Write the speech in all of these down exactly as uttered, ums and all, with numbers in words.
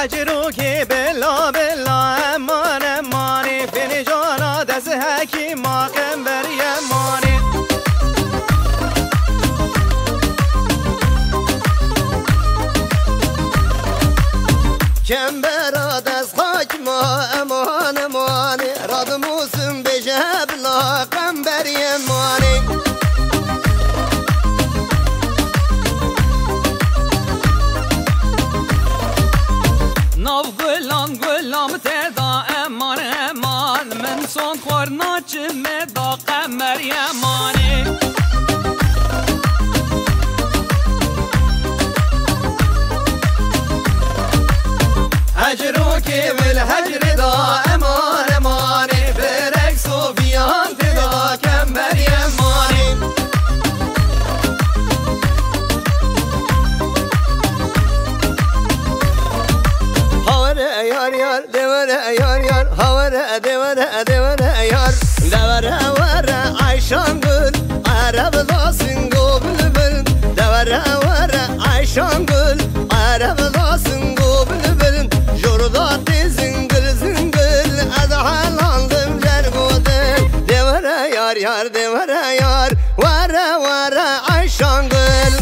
Ecrokê bila bila eman emanê, fênê cana dest hekî ma qemberiye manê. Kembera dest xak ma eman emanê, radimûsim bêje bila qemberiye manê. Nav gulan gulam te da eman eman, min son xwar naçime da qemer yemanê. Hecrokê wil hecrê da eman emanê, birek sofiyan tê da kember yemanê. Hawere yar yar, dewere yar yar, hawere dewere dewere yar. Dewere were Ayşan gül, Ereb da singo bilbil. Dewere were Ayşan gül, Ereb da singo bilbil. Jor da tê zingil zingil, ez helandim cergo dil. Dewere yar yar, dewere yar, were were Ayşan gül.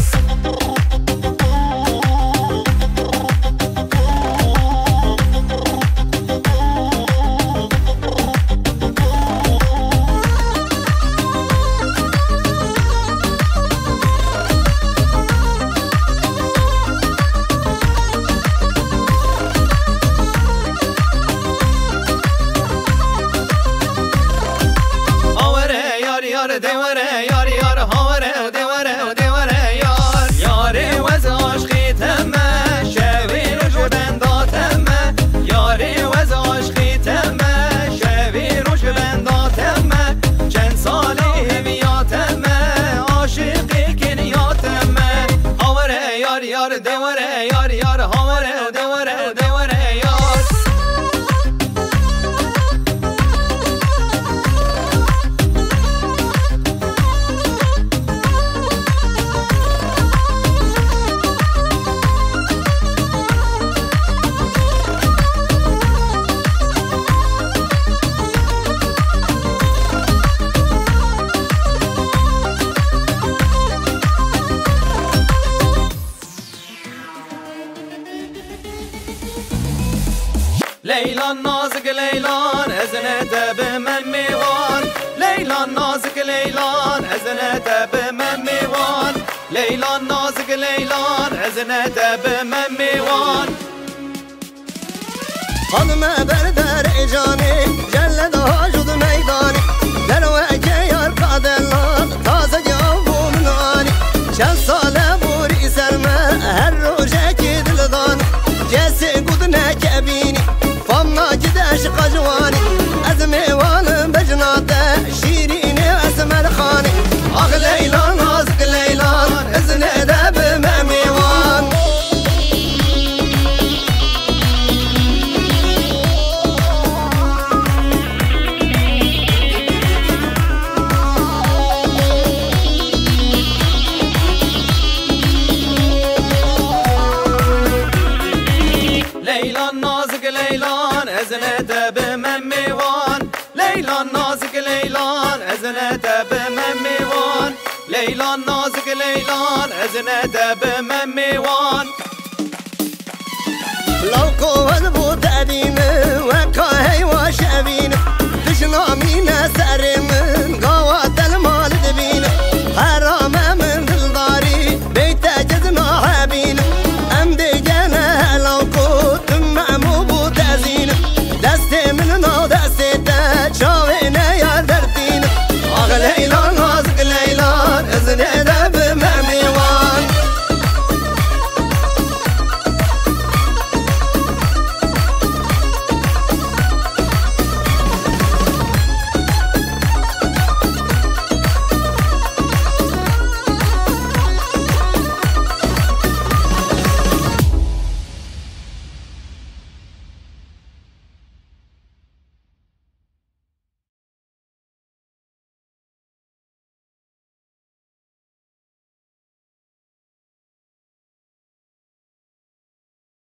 Hawere yar yar, dewere yar yar, hawere dewere dewere yar. Yarê wez aşqî teme, şevê roj benda teme. Yarê wez aşqî teme, şevê roj benda teme. Çend salê hêviya teme, aşiqê keniya teme. Hawere yar yar, dewere yar yar, hawere dewere dewere yar. Leylan nazik leylan, ez ne te bime mêwan. Leylan nazik leylan, ez ne te bime mêwan. Leylan nazik leylan, ez ne te bime mêwan. Xanime ber derê canê, jelle daha jû di meydanê. Derweke yar ka delal, tazegî av bû min anî. Çend sal e borî ser me, her rojekî dil dan. Kesê ku di neke bînî, fam nakî di eşqa ciwanî. Ez mêwanim bejna te, şîrînê esmer xanî. Ax Leyla, nazik Leyla, ez ne te bime mêwan. Leylan nazik leylan, ez ne te bime mêwan. Leylan nazik leylan, ez ne te bime mêwan. Leylan nazik leylan, ez ne te bime mêwan. Lawko ez bo te dîn,